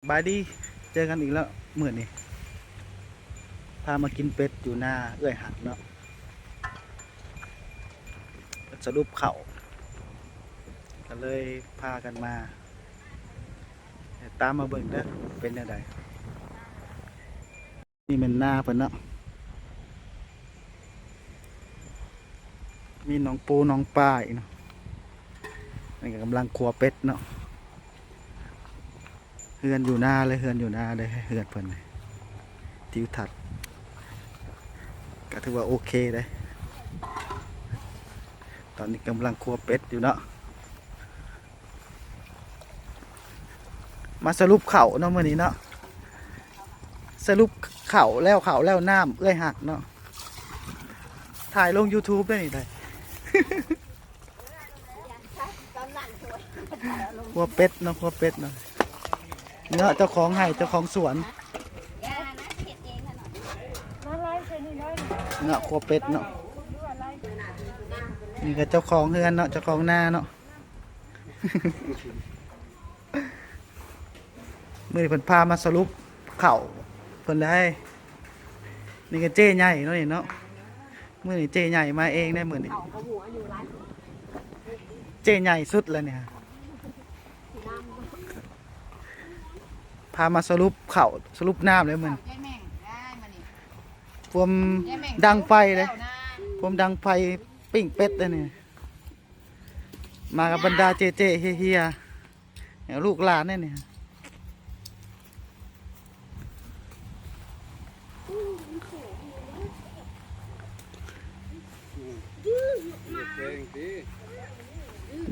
ບາຍດີ ເຈີກັນອີກແລ້ວມື້ນີ້ ພາມາກິນເປັດຢູ່ນາເອື້ອຍຮັກເນາະ ສະຫຼຸບເຂົ້າ ກໍເລີຍພາກັນມາ ຕາມມາເບິ່ງເດີ ເປັນແນວໃດ. ນີ້ແມ່ນນາເພິ່ນເນາະ ມີໜອງປູໜອງປາອີກເນາະ ນີ້ກໍກຳລັງຄົວເປັດເນາະ ເຮືອນຢູ່ນາເລີຍ ເຮືອນຢູ່ນາເລີຍ ເຮືອນເພິ່ນ ທິວທັດກໍຖືວ່າໂອເຄເດ້ ຕອນນີ້ກຳລັງຄົວເປັດຢູ່ເນາະ. ມາສະຫຼຸບເຂົ້າເນາະມື້ນີ້ເນາະ ສະຫຼຸບເຂົ້າແລ້ວ ເຂົ້າແລ້ວນ້ຳເອື້ອຍຮັກເນາະ ຖ່າຍລົງຢູທູບໄດ້ນີ້ໄດ໋ ຄົວເປັດເນາະ ຄົວເປັດເນາະ ເນາະ ເຈົ້າຂອງໄຮ່ເຈົ້າຂອງສວນເນາະ ຄົວເປັດເນາະ ນີ້ກໍເຈົ້າຂອງເຮືອນເນາະ ເຈົ້າຂອງນາເນາະ. ມື້ນີ້ເພິ່ນພາມາສະຫຼຸບເຂົ້າເພິ່ນໄດ໋ ນີ້ກໍເຈ້ໃຫຍ່ເນາະ ນີ້ເນາະ ມື້ນີ້ເຈ້ໃຫຍ່ມາເອງໄດ໋ ມື້ນີ້ເຈ້ໃຫຍ່ສຸດແລ້ວນີ້ ພາມາສະຫຼຸບເຂົ້າ ສະຫຼຸບນ້ຳເລີຍມື້ນີ້ ພວມດັງໄຟເດ້ ພວມດັງໄຟປີ້ງເປັດເດ້ນີ້. ມາກັບບັນດາເຈ້ໆເຮຍໆ ແນວລູກຫຼານແນ່ນີ້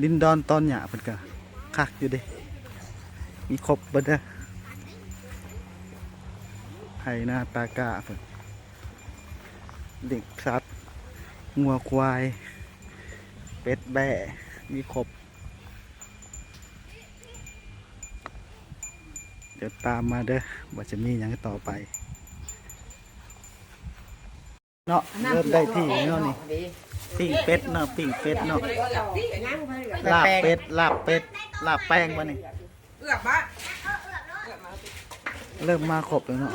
ດິນດອນຕອນຫຍ້າເພິ່ນກະຄັກຢູ່ເດ້ ມີຄົບເບິດເດີ ໄຮ່ນາຕາກ້າເພິ່ນ ເລ້ຽງສັດ ງົວຄວາຍ ເປັດແບ້ ມີຄົບ ດຽວຕາມມາເດີ ວ່າຈະມີຫຍັງຕໍ່ໄປເນາະ ເລີ່ມໄດ້ທີ່ເນາະນີ້ ປີ້ງເປັດເນາະ ປີ້ງເປັດເນາະ ລາບເປັດ ລາບເປັດ ລາບແປ້ງບໍ່ນີ້ ເອືອບບໍ່ ເລີ່ມມາຄົບແລ້ວເນາະ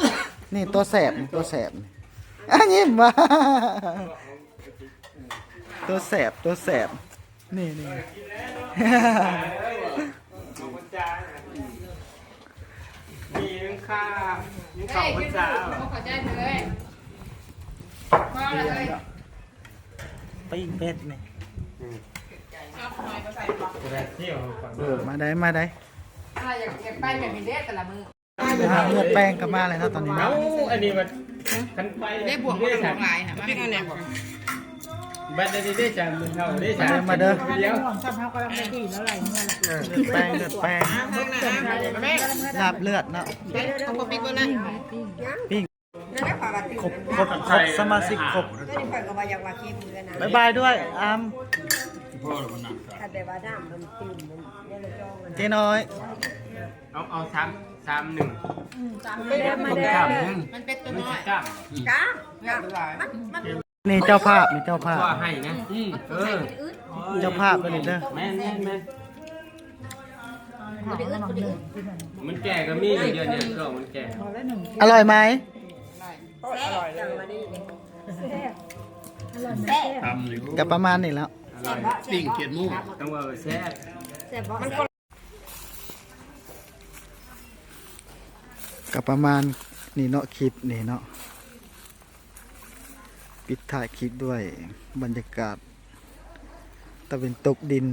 ນີ້ຕົວແສບ ຕົວແສບ ອ່ະ ຍິ້ມວ່າ ຕົວແສບ ຕົວແສບ ນີ້ໆ ມີໜຶ່ງຄ່າ ມີເຂົ້າພັນສາ ເຂົ້າໃຈເລີຍ ພໍລະເອີຍ ປີ້ງເປັດນີ້ ອືມ ມາໄດ້ ມາໄດ້ ອ່າ ຢາກ ຢາກໄປແບບນີ້ເດ້ ແຕ່ລະມື້ ອ່າ ເລືອດແປ້ງກໍມາແລ້ວເນາະຕອນນີ້ເນາະ ເອົ້າ ອັນນີ້ມັນ ຄັນໄປ ໄດ້ບວກມາຫຼາຍຫາ ມາເປັນອັນແນວບໍ່ ບັດນີ້ເດ້ ຈານເຖົ້າເດ້ ມາເດີ ມາເດີ ດຽວ ເລືອດແປ້ງ ເລືອດແປ້ງ ລາບເລືອດເນາະ ເອົາບໍ່ປິດເບິ່ງນະ ປີ້ງ ຄົບ ຄົບ ຄົບ ສະມາຊິກຄົບ ບາຍບາຍດ້ວຍ ອາມ ເຈົ້ນ້ອຍ ເອົາ ເອົາສາມ ສາມ ໜຶ່ງ ອືມ ສາມ ໜຶ່ງ ມັນເປັນຕົວນ້ອຍ ກ້າມ ກ້າມ ມັນ ມັນ ນີ້ເຈົ້າພາບ ນີ້ເຈົ້າພາບ ເຈົ້າພາບຕົວນີ້ເດີ ແມ່ນໆໆ ມັນແກ່ກໍມີຢູ່ ດຽວນີ້ ມັນແກ່ ອະລ່ອຍໄໝ? ແຊບ ແຊບ ແຊບ ກໍປະມານນີ້ແຫຼ້ວ ອະລ່ອຍ ປີ້ງຂຽດໝູ ຕ້ອງວ່າແຊບ ແຊບບໍ່? ກໍປະມານນີ້ເນາະ ຄລິບນີ້ເນາະ ປິດທ້າຍຄລິບດ້ວຍບັນຍາກາດຕາເວັນຕົກດິນ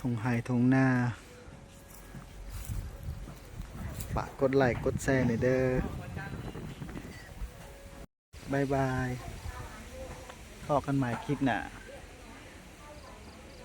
ທົ່ງໄຮ່ທົ່ງນາ ຝາກກົດໄລ້ກົດແຊແດ່ເດີ ບາຍບາຍ ພໍ້ກັນໃໝ່ຄລິບໜ້າ.